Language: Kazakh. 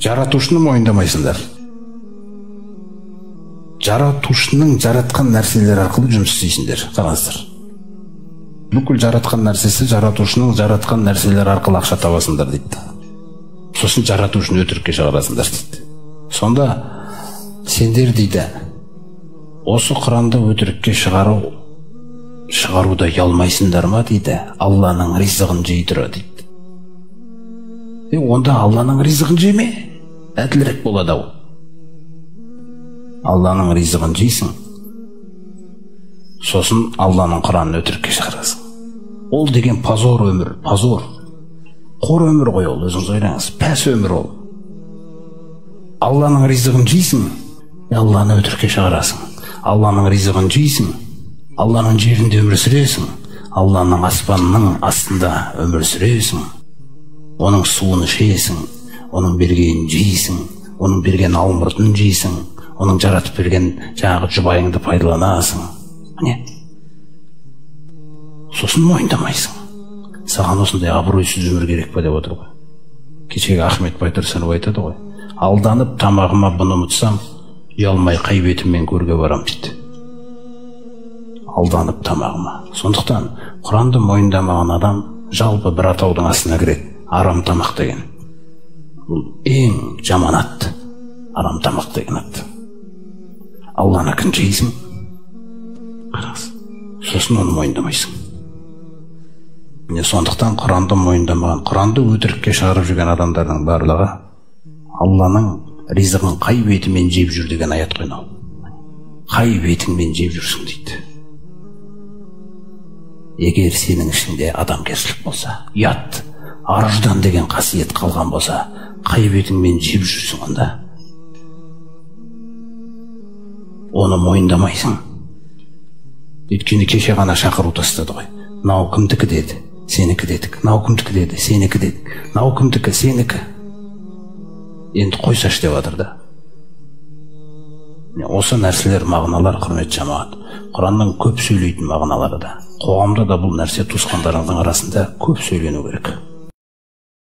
Жаратушыны мойындамайсыңдар. Жаратушының жаратқан нәрселер арқылы жұмыс істейсіңдер. Қараңыздар. Бүкіл жаратқан нәрсесі жаратушының жаратқан нәрселер арқылы ақша табасыңдар дейді. Сосын жаратушыны өтірікке шығарасыңдар дейді. Сонда сендер дейді, осы Құранды өтірікке шығаруда ұялмайсыңдар ма дейді, Алланың ризығын жей тұра дейді. Онда Алланың ризығын жеме, әділірек болады ау. Алланың ризығын жейсің, сосын Алланың Құранын өтірікке шығарасың. Ол деген позор өмір, позор. Қор өмір ғой ол, өзіңіз ойлаңыз, пәс өмір ол. Алланың ризығын жейсің, Алланы өтірікке шығарасың. Алланың ризығын жейсің, Алланың жерінде өмір сүресің, Алланың аспанының астында өмір сүресің, оның суын ішесің, оның бергенін жейсің, оның берген алмұртын жейсің, оның жаратып берген жаңағы жұбайыңды пайдаланасың. Міне. Сосын мойындамайсың. Саған осындай абыройсыз өмір керек па деп отыр ғой. Кешегі Ахмет Байтұрсынов айтады ғой, алданып тамағыма бұны ұмытсам, ұялмай қай бетіммен көрге барам дейді. Алданып тамағыма. Сондықтан Құранды мойындамаған адам жалпы бір атаудың астына кіреді. Арам тамақ деген. Бұл ең жаман ат. Арам тамақ деген ат. Алланыкін жейсің, қараңыз, сосын оны мойындамайсың. Міне, сондықтан Құранды мойындамаған, Құранды өтірікке шығарып жүрген адамдардың барлығы Алланың ризығын қай бетімен жеп жүр деген аят қой мынау. Қай бетіңмен жеп жүрсің дейді. Егер сенің ішіңде адамгершілік болса, ұят, ар-ұждан деген қасиет қалған болса, қай бетіңмен жеп жүрсің онда? Оны мойындамайсың. Өйткені кеше ғана шақыру тастады ғой. Мынау кімдікі деді, сенікі дедік. Мынау кімдікі деді, сенікі дедік. Мынау кімдікі, сенікі. Енді қойсаш деп жатыр да. Осы нәрселер, мағыналар, құрметті жамағат, Құранның көп сөйлейтін мағыналары да. Қоғамда да бұл нәрсе туысқандарыңыздың арасында көп сөйлену керек.